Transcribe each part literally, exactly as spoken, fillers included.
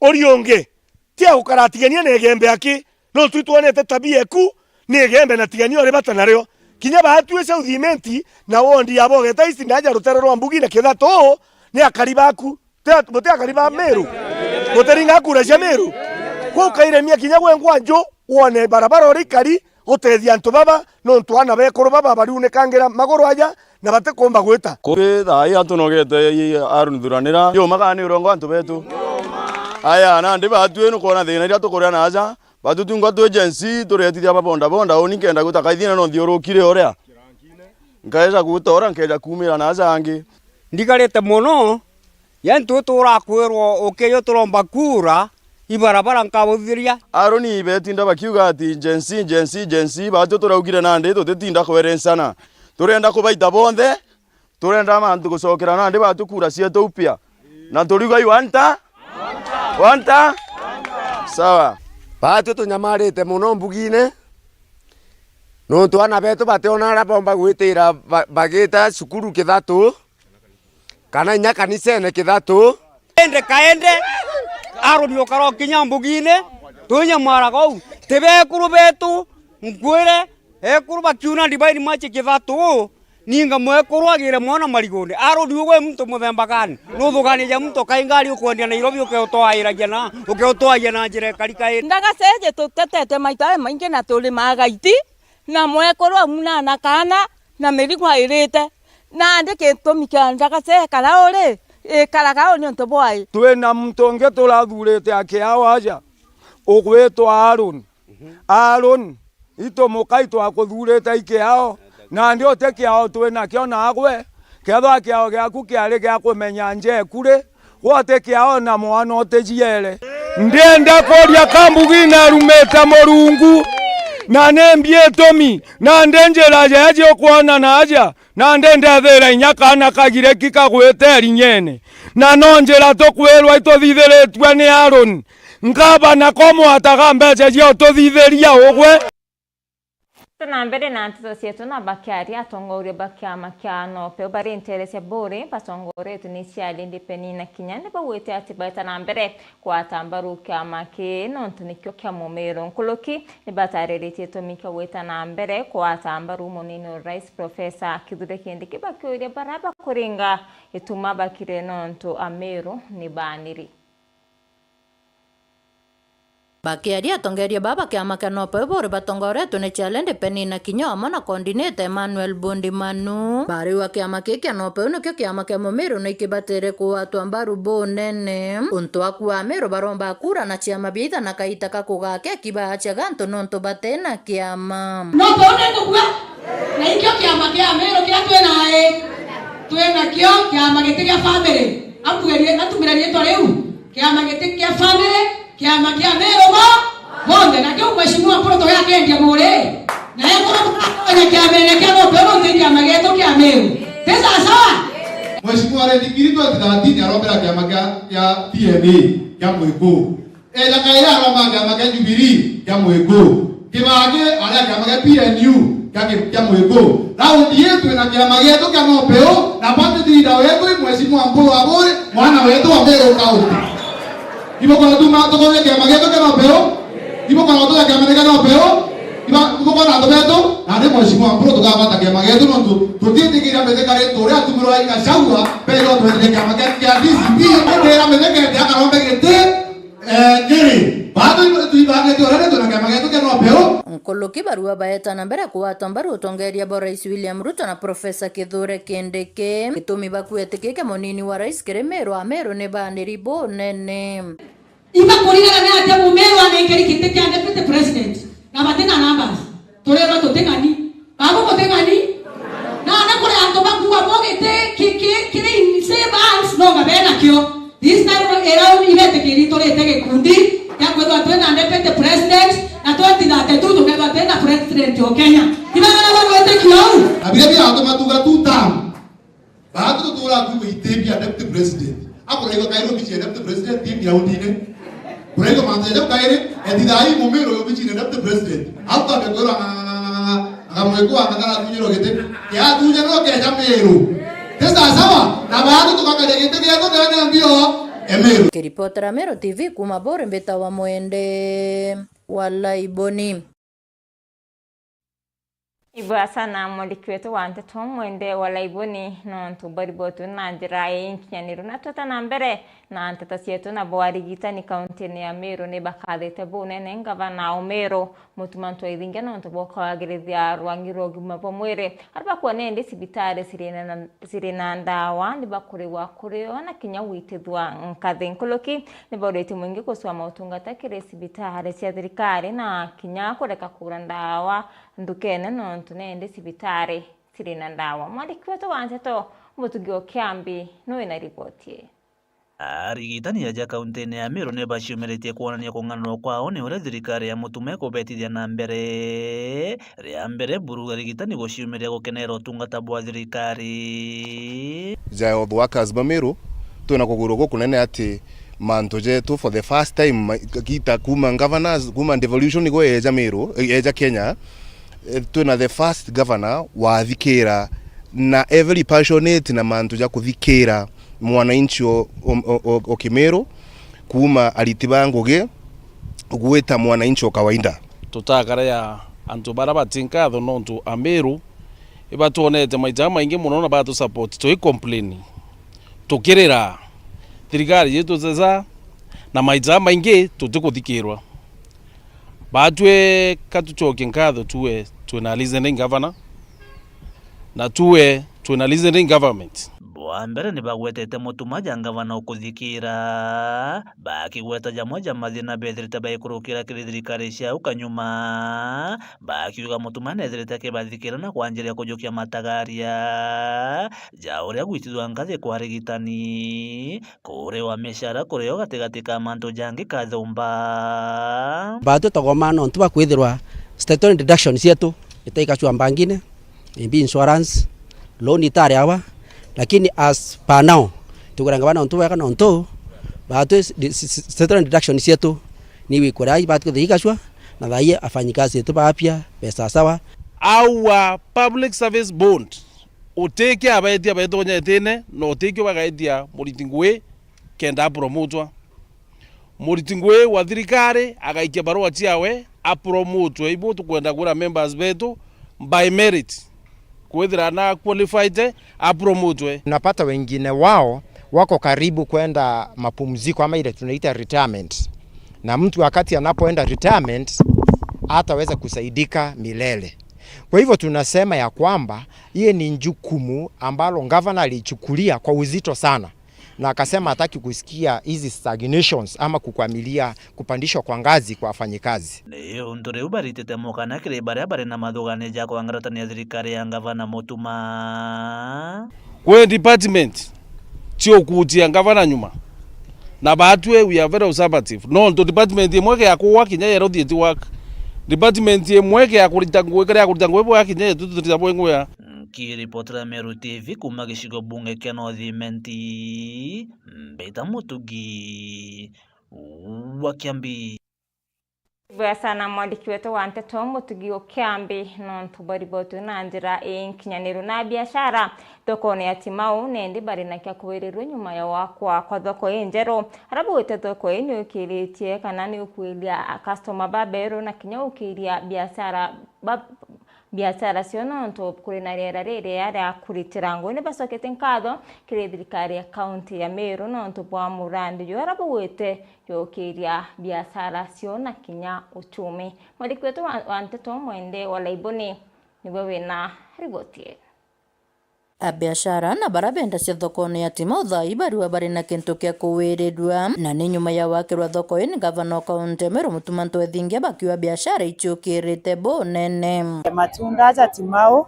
Uri ungi, ti agukara atigania na Igembe aki, nontu itwonete tabia eku ni Igembe na tigania uri bata nario. Kinya baatwi South Imenti na wondi ya Bogeta East na aja rutere rwa Mbugi na Kithatu, ni akari baku. Te-, buti akari ba Meru? Butiringa kura cia Meru? Kuu kairemia kinya gwe ngwanju, wone barabara uri ikari, gutethia antu baba, nontu ana bekuru baba bariunikangira maguru aja, na batikumba gwita. Kuri thaa ii antu nogete Aaron Thuranira, yuma kana ni urongo antu betu? Aya, nandi baatwi nukwona thina iria tukuria na aja, baatwi tungwa twi Gen Z, turetithia ba boda boda, uni nkenda gwita kaithina no nthiurukire uria. Nkaeja gwita uria, nkeja kumira na aja angi. Ndikarite mono, ya ntu turakwirwa ukija turomba kura, ibarabara nkabuthiria. Aroni betinda bakiuga ati, "Gen Z, Gen Z, Gen Z," baatwi turaugire nandi tutitinda kwerensana. Turenda kubaita bonthe, turenda mantu gucokera nandi baatwi kura cietu upya. Na turiuga, "You want her? Want her?" Sawa. Baatwi tunyamarite mono Mbugine, nontu ana betu bationa aria bomba gwitira ba-, bagita cukuru Kithatu. Kana inya kanisene Kithatu. Ende kaende, Aroni ukara ukinya Mbugine, twinyamaraga uu. Ti bekuru betu, nkwire, ekuru bakiuna Divine Mercy Kithatu, ninga mwekuru agire mwana marigone. Aroni ugwe muntu muthemba gani? Nuthuganagia muntu kainga ari ukwendia Nairobi ukeutwairagia na, ukeutwaria na njira ikari kairi. Ndagaca iji tutetete maita jamaingi na turi magaiti, na mwekuru auna na kaana, na mirigo airite. Nandi gitumi kia ndagaca ikara uri, ikaraga uu niuntu bwai. Twina muntu ungi turathurite akiao aja, ugwitwa Aaron. Aaron, itu mukai twakuthurite ikiao, nandi uti kiao twinakio nagwe, kethwa kiao giaku kiari gia kumenya nja ekuri, gwe uti kiao na mwana utijiere. Ndienda kuria ka Mbugine arumite Murungu, na ni mbi itumi, nandi njira jeji ukwona na aja, nandi ndethira inya kaana kagireki kagwite rinyene, na no njira tukwirwa ituthithiritue ni Aaron. Nkaba nako mwataga mbeca cia ututhithiria ugwe. Tuna mbere na nteto cietu na bakiaria atongoria ba kiama kia NOPEU bari nteere cia Buuri batongoretwe ni Charlie Penina Kinya ni baugite ati baita na mbere kwata mbaru kiama kii nontu nikio kia mumiru. Nkuruki ni batariritie itumi kia gwita na mbere kwata mbaru munini wa rais Professor Kithure Kindiki bakiuria baria bakuringa ituma bakire nontu Ameru ni baaniri. Bakiaria atongeria baa ba kiama kia NOPEU Buuri batongoretwe ni Charlie Penina Kinya amwe na coordinator Emmanuel Bundi Manu, bariuga kiama kii kia NOPEU nikio kiama kia mumiru na ikibatire kugwatwa mbaru bunene. Untu aku Ameru baromba kura na ciama bia itha na kaita ka kugakia kibaacia gantu nontu batina kiama. NOPEU nikugua, na ikio kiama kia Ameru kiria twina ii, twinakio kiama giti gia family. Ambugerie, atumire riitwa riu. Kiama giti kia family, kiama kia Ameru bo, bonthe, na kiu Mheshimiwa Mpuru tugakendia Buuri. Na ekuru tugakonya kiamene kia NOPEU nontu i kiama gietu kia Ameru. Ti sawa sawa? Mheshimiwa Reddy Kiri twenty thirteen arombera kiama kia, kia T N A, kia Mwikuu. Eja kairi aromba kiama kia Jubilee kia Mwikuu. Kibaki aria kiama kia P N U kia ki-, kia Mwikuu. Raundi ii twina kiama gietu kia NOPEU, na party leader wetu i Mheshimiwa Mpuru wa Buuri, mwana wetu wa Meru County. Ibukwona tuma tukuria kiama gietu kia NOPEU? Ibukwona turia kiama kia NOPEU? Iba-, ibukwona antu betu? Nandi Mheshimiwa Mpuru tukagwata kiama gietu nontu tutiitikiria mithika ri turia atumirwa i Gachagua, beja twethire kiama kia, kia D C P, tukira mithika iti akarombe giti. Eh, kiri, baatwi twibangitie uria twina kiama gietu kia NOPEU. Nkuruki barua baeta na mbere kugwata mbaru utongeria bwa Rais William Ruto na Professor Kithure Kindiki. Gitumi bakuetikike munini wa rais kiri Meru, Ameru ni baaniri bunene. Ibakurigana ni atia Mumeru anengeri giti kia deputy president na batina numbers? Tureerwa tuting'ani. Babu muting'ani? Na, na kuri antu bakuuga bo giti ki-, ki-, kiri in safe hands, no nga benakio. This time, ira ibetikiri turite gikundi kia kwithirwa twina deputy president, na twenty thirty-two tukethirwa twina president o Kenya. Ibagana bo gwitikio uu? Na biria biratuma tuga two term. Baatwi tutuura kuigua itimbia deputy president. Akuraigua kairi obici ya deputy president ti groundine. Kuraigua mantu ja jau kairi, ethithaa ii Mumiru obici ya deputy president. Au twambe kwirwa ng'ang'ang'ang'ang'a, akamwikua akakara atunyirwe giti. Kia atunya no keja Miru. Ti sawa sawa? Na baatwi tukakaria giti gietu ndene mbio. Emeru. Kiripotera Meru T V kuuma Bore, mbitawa Mwende wa Laiboni. Ibwega sana mwandiki wetu wa nteto Mwende wa Laiboni, nontu bwa riboti na njira inkinyaniru. Na tweta na mbere na nteto cietu, nabo arigitani kauntine ya Meru ni bakathite bunene ngavana o Meru Mutuma M'Ethingia nontu bwa kwagirithia rwangi rwa ugima bwa mwiri. Aria bakwona indi cibitari ciri na, ciri na ndawa, ni bakurigwa kurio na kinya gwitithua nkathi. Nkuruki ni bauritie mwingi gucwama utungata kiri cibitari cia thirikari na kinya kureka kugura ndawa nthukene nontu nendi cibitari ciri na ndawa. Mwandiki wetu wa nteto Mutugi o Kiambi ni wina riboti ii. Arigitani aja kauntine ya Meru ni baciumiritie kwonania kung'anurwa kwao ni uria thirikari ya Mutuma ikubetithia na mbere. Ria mbere buru arigitani guciumiria gukenera utungata bwa thirikari. Ja health workers ba Meru, twina kugwirwa gukunene ati mantu jetu for the first time, ma-, gita kuma governors, kuma devolution igwe eja Meru, eja Kenya, eh, twina the first governor wathikira na e very passionate na mantu ja kuthikira mwananchi o, o, o, o, o Kimiru, kuma ariti ba ngugi gwita mwananchi o kawaida. Tutakarea antu bara bati nkatho nontu Amiru ibatwonete maita jamaingi mono na batu support, tui complain, tukirira thirikari yetu sasa, na maita jamaingi tutikuthikirwa. Batwi ka tucokie nkatho tuwe twina listening governor, na tuwe twina listening government. Bwa mbere ni bagwetete Mutuma ja ngavana ukuthikira, bakigweta jamwe ja mathina bethirite baikurukira kiri thirikari cia au kanyuma, bakiuga Mutuma nethirite akibathikira na kwanjiria kujukia matagaria ja uria gwitithua nkathi kwa arigitani, kuriwa micara kurio gatigati ka mantu jangi kathumba. Batwi tugoma nontu bwa kwithirwa statutory deduction cietu itaikacua mbangine, maybe insurance, loan itari awa, lakini as per now, tuguranga bana nontu bwega nontu batwi s-, s-, s-, statutory deduction cietu ni wikura i batwi thii igacua, na thaii afanyikazi etu baapia besa sawa. Our public service bond, utiki abaetia baetonyetine, na utikio bagaetia muriti ngui kenda apromotwa. Muriti ngui wa thirikari agaikia barua ciawe apromotwe. Ibu tukwenda kwira members betu by merit, kwithira na qualified apromotwe. Unapata wengine wao wako karibu kwenda mapumziko ama ile tunaita retirement, na mtu wakati anapoenda retirement hataweza kusaidika milele. Kwa hivyo tunasema ya kwamba hiyo ni jukumu ambalo gavana alichukulia kwa uzito sana, na akasema hataki kusikia hizi stagnations ama kukwamilia kupandishwa kwa ngazi kwa wafanyikazi. Ni untu riu baritite mukana kiri baria bari na mathugania ja kwangaratania thirikari ya ngavana Mutuma. Kwi department ciukutia ngavana nyuma, na batwi we are very observative. Nontu department imwe gia kugwa kinya yero thieti work, department imwe gia kurita ngui, kiria kurita ngui bwa kinya yetu tutirita bwe nguya. Nkiripotera Meru T V kuuma gicigo bunge kia North Imenti, mbita Mutugi wa Kiambi. Ibwega sana mwandiki wetu wa nteto Mutugi o Kiambi nontu bwa riboti na njira inkinyaniru. Na biashara thokone ya Timau nendi bari na kia kuwirirua nyuma ya wakwa kwa thoko injeru. Aria baugite thoko ii ni ukiritie kana ni ukuiria customer baberu na kinya ukiiria biashara ba-, biashara cio nontu kuri na riera ririega ria kuritira ngui. Ni bacokete nkatho kiri thirikari ya kaunti ya Meru nontu bwa murandi juu aria baugite jukiiria biashara cio na kinya uchumi. Mwandiki wetu wa, wa nteto Mwende wa Laiboni niwe wina riboti ii. Abiashara na baria bendagia thokone ya Timau thaa ii bariwa bari na kintu kia kuwirirua, na ni nyuma ya wakirwa thoko ii ni gavana o kaunti ya Meru Mutuma M'Ethingia bakiuga biashara iciukirite bunene. Matunda ja Timau,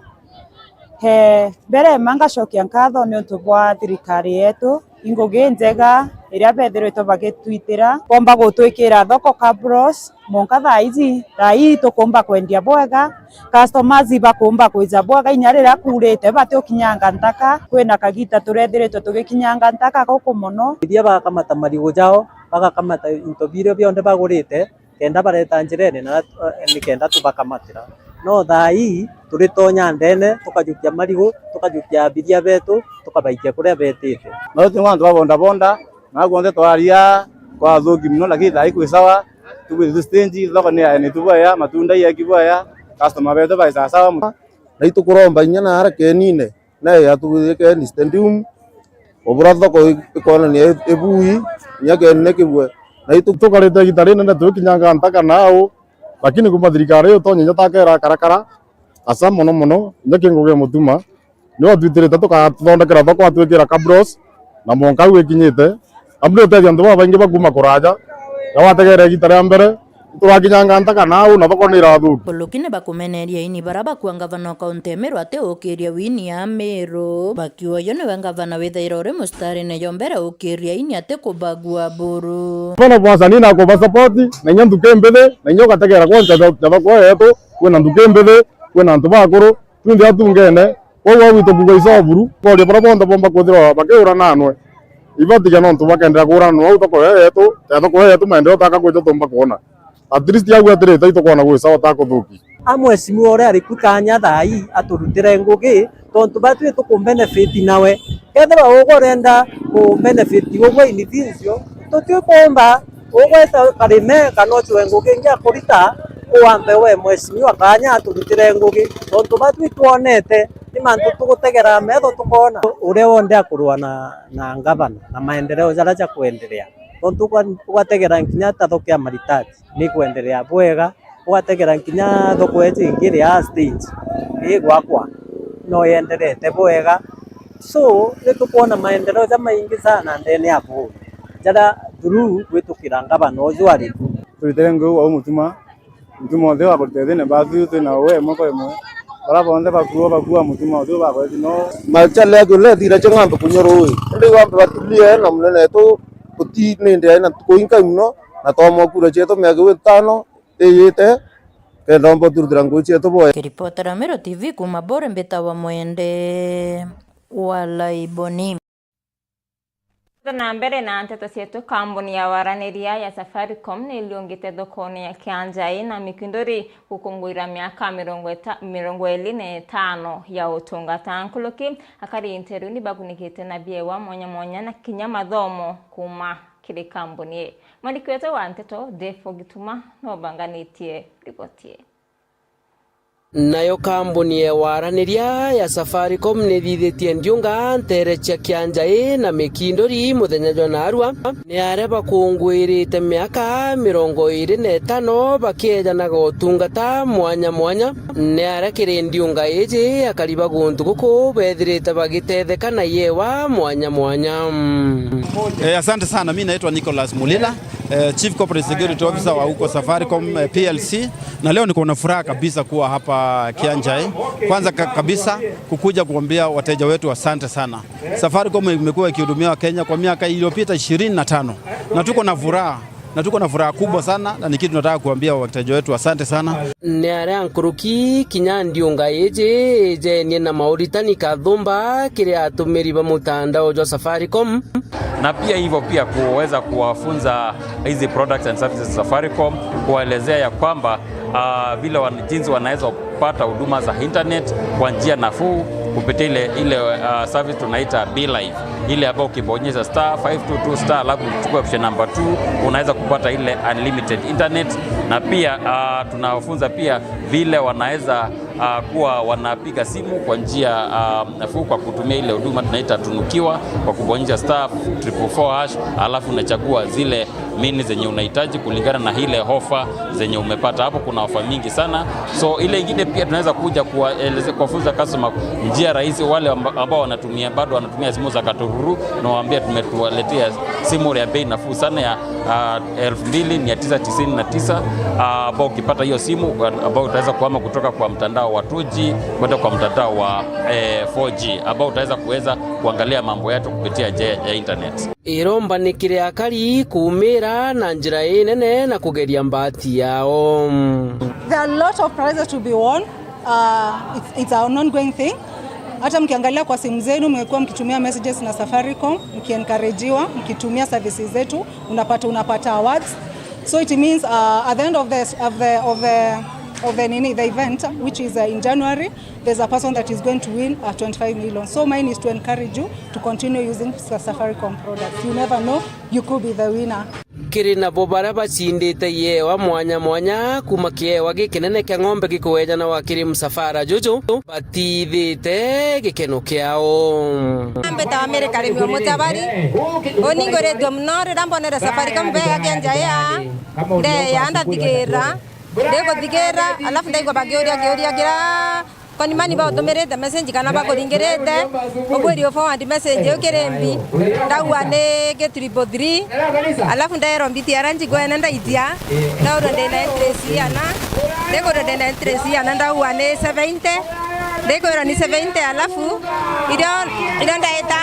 he, mbere ma ngacokia nkatho niuntu bwa thirikari yetu, i ngugi njega iria bethirwitwe bagitwitira, bomba gutwikira thoko kabros, Mwanka thaa iji, thaa ii tukuumba kwendia bwega, customers ibakuumba kwija bwega, inya riria kuurite batiukinyanga ntaka. Kwina kagiita tureethiritwe tugikinyanga ntaka guku mono. Iria bagakamata marigu jao, bagakamata into biria bionthe bagurite, kenda bareta njirene na, eh, nikenda tubakamatira. No thaa ii, turitonya ndene, tukajukia marigu, tukajukia abiria betu, tukabaikia kuria betite. Na uti ni antu ba bodaboda, Na kwonthe twaria kwa athuki mono, lakini thaa ii kwi sawa, tubwithitwe stage, thoko ni yaeni tu bwega, matunda ieki bwega, customer betu bai sawa sawa mono. Na itukuromba inya na ara kenine, na yatugwithikeni stadium, ubura thoko ikonania ibui, inya kenine kibwe. Na itu- tukarite igita rinene tukinyanga ntaka nau, lakini kuma thirikari iu tonye inya takera karakara, asa mono mono, inya kingugi mutuma, ni watwitirite tukathondekera thoko, atwikira cabros, na mwanka au ikinyite. Abu ni utethia antu babaingi bakuma kuraja, na wategera igita ria mbere, turakinyanga ntaka nau, na thoko ni irathuka. Nkuruki ni bakumeneria ini bara bakua ngavana o kaunti ya Meru ati ukiria wini ya Meru, bakiuga uyu niwe ngavana withaira uri mustarine yo mbere ukiria ini ati kubagua buru. Bono bwasa ni nakuba support, na inya nthuki mbithi, na inya ugategera kwanza thoko yetu, kwina nthuki mbithi, kwina antu bakuru, twinthe atungene, kwou au itukuga isoburu, koria baria bonthe bomba kwithirwa bakiura nanwe. Ibatiga nontu bakendera kuura nanwe au thoko yetu, ya thoko yetu maendeleo taka kwija tumba kwona. At least au atirite itukwona gwi sawa ta kuthuki. A mheshimiwa uria ari ku kanya thaa ii aturutire ngugi, tontu batwi tukumbenefit nawe. Kethirwa ugwe urenda kumbenefit ugwe in things cio, tutikumba Ugweta karime kana ucwe ngugi ingi akurita, uambe we mheshimiwa kanya aturutire ngugi, tontu batwi twonete ni mantu tugutegera metho tukoona. Uria wonthe akurua na, na ngavana na maendeleo jaria jakwenderea, tontu uga-, ugategera nkinya ta thoko ya Maritati ni kwenderea bwega, ugategera nkinya thoko iji ingi iri aa stage igwakwa no yenderete bwega. So, ni tukwona maendeleo jamaingi sana ndene ya buu, jaria through gwitukira ngavana uju ari ku. Turitire ngugi au mutuma, mutuma uthe wa kurita thina bathu twina uwe imwe kwa imwe. Bara bonthe bakua, bakua mutuma uthe bakweti no. Machale ya kule thira cha ng'ambe kunyoro uyu. Ndi ng'ambe batulie na munene wetu, uti nindi aina kuinka muno, na twamwa kura chetu miaka itano iyite, kenda omba turutira ngugi chetu boya. Kiripotera Meru T V kuma Bore, mbitawa Mwende wa Laiboni. Na mbere na nteto cietu, kambuni ya waraniria ya Safaricom ni iliungite thokone ya Kianjai na Mikinduri gukunguira miaka mirongo eta-, mirongo iri na itano ya utungata. Nkuruki akari nteru ni bakunikite na biewa mwanya mwanya na kinya mathomo kuma kiri kambuni ii. Mwandiki wetu wa nteto Dave Ogituma no banganitie riboti ii. Nayo kambuni ya waraniria ya Safaricom ni ithithitie ndiunga ntere cia Kianjai na Mikinduri muthenya jwa naarua, ni aria bakunguirite miaka mirongo iri na itano bakiejanaga utungata mwanya mwanya. Ni aria kiri ndiunga iji akari ba guntu guku bethirite bagitetheka na iewa mwanya mwanya. Eh, asante sana. Mi naitwa Nicholas Mulila, eh, Chief Corporate Security Officer wa huko Safaricom, eh, P L C. Na leo niko na furaha kabisa kuwa hapa Kianjai. Kwanza ka-, kabisa kukuja kuambia wateja wetu asante sana. Safaricom imekuwa ikihudumia Wakenya kwa miaka iliyopita ishirini na tano. Na tuko na furaha, na tuko na furaha kubwa sana, na ni kitu tunataka kuambia wateja wetu asante sana. Ni aria nkuruki kinya ndiunga iji ijenie na mauritani kathumba kiri atumiri ba mutandao jwa Safaricom. Na pia hivyo pia kuweza kuwafunza hizi products and services za Safaricom, kuwaelezea ya kwamba, ah, vile wan-, jinsi wanaweza kupata huduma za internet kwa njia nafuu kupitia ile, ile, ah, service tunaita Be Live, ile ambayo ukibonyeza star five two two star alafu uchukue option number two, unaweza kupata ile unlimited internet, na pia, ah, tunawafunza pia vile wanaweza, ah, kuwa wanapiga simu kwa njia, ah, nafuu kwa kutumia ile huduma tunaita Tunukiwa kwa kubonyeza star triple four hash, alafu unachagua zile mini zenye unahitaji kulingana na ile ofa zenye umepata. Hapo kuna ofa mingi sana. So ile ingine pia tunaweza kuja kuwaeleze-, kuwafunza customer njia rahisi, wale amba-, ambao wanatumia, bado wanatumia simu za katururu, na waambia tumetuwaletea simu ya bei nafuu sana ya, ah, elfu mbili mia tisa tisini na tisa, ah, ambao ukipata hiyo simu, ambao utaweza kuhama kutoka kwa mtandao wa two G kwenda kwa mtandao wa, eh, four G, ambao utaweza kuweza kuangalia mambo yetu kupitia njia ya internet. Iromba ni kiri akari kuumira na njira inene na kugeria mbati yao. There are a lot of prizes to be won. Uh, it's, it's an ongoing thing. Hata mkiangalia kwa simu zenu, mmekuwa mkitumia messages na Safaricom, mkiencouragewa, mkitumia services zetu, unapata, unapata awards. So it means, uh, at the end of the, of the, of the Of the nini, the event, which is, uh, in January, there's a person that is going to win a twenty-five million. So mine is to encourage you to continue using Sa-, Safaricom products. You never know, you could be the winner. Kiri nabo baria bacindite iewa mwanya mwanya kuma kiewa gikinene kia ng'ombe gikugejana wa kiri msafara juju, batithite gikeno kiao. Mbitawa Mary Karimi wa Mutabari. Uni nguritue muno riria mbonere Safaricom beagia njaia, ndeya ndathigirira. Ndiguthikira, alafu ndaigua bakiuria kiuria kiria konimani bautumirite message kana bakuringirite, ubwiri u forward message iu kiri mbi. Ndaua ni ki triple three, alafu ndeerwa mbiti ara njigwene ndaitia, ndaurwa ndina interest iana, ndikwirwa ndina interest iana, ndaua ni seventy, ndikwirwa ni seventy, alafu irio, irio ndaita,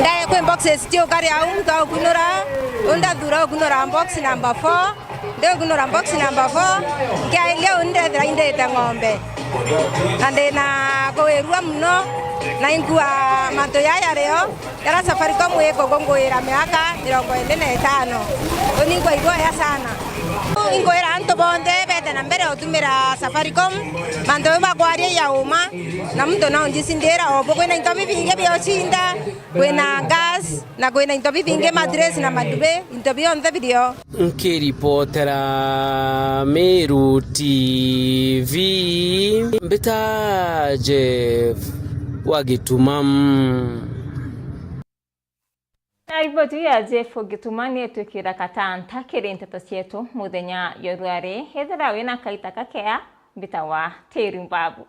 ndae kwi boxes ciukari au, muntu aukunura, undathura ukunura box number four. Ndikunura box number four, nkiairia uni ndethira indite ng'ombe. Na ndina kuwirua muno, na inkua mantu jaa jario, jaria Safaricom ikugunguira miaka mirongo iri na itano. Uni nkwaigua ja sana. Inkwira antu bonthe bete na mbere utumira Safaricom, mantu jau bakwaria ja uma, na muntu no njicindira o bu kwina into bibingi biocinda, kwina gas, na kwina into bibingi, mattress na maduve, into bionthe birio. Nkiripotera Meru T V, mbita Jeff wa Gituma. Na riboti ya Jeff Gituma ni itwikira katanta kiri nteto cietu muthenya jwa ruari. Ethira wina kaita kakea, mbita wa Teri Mbabu.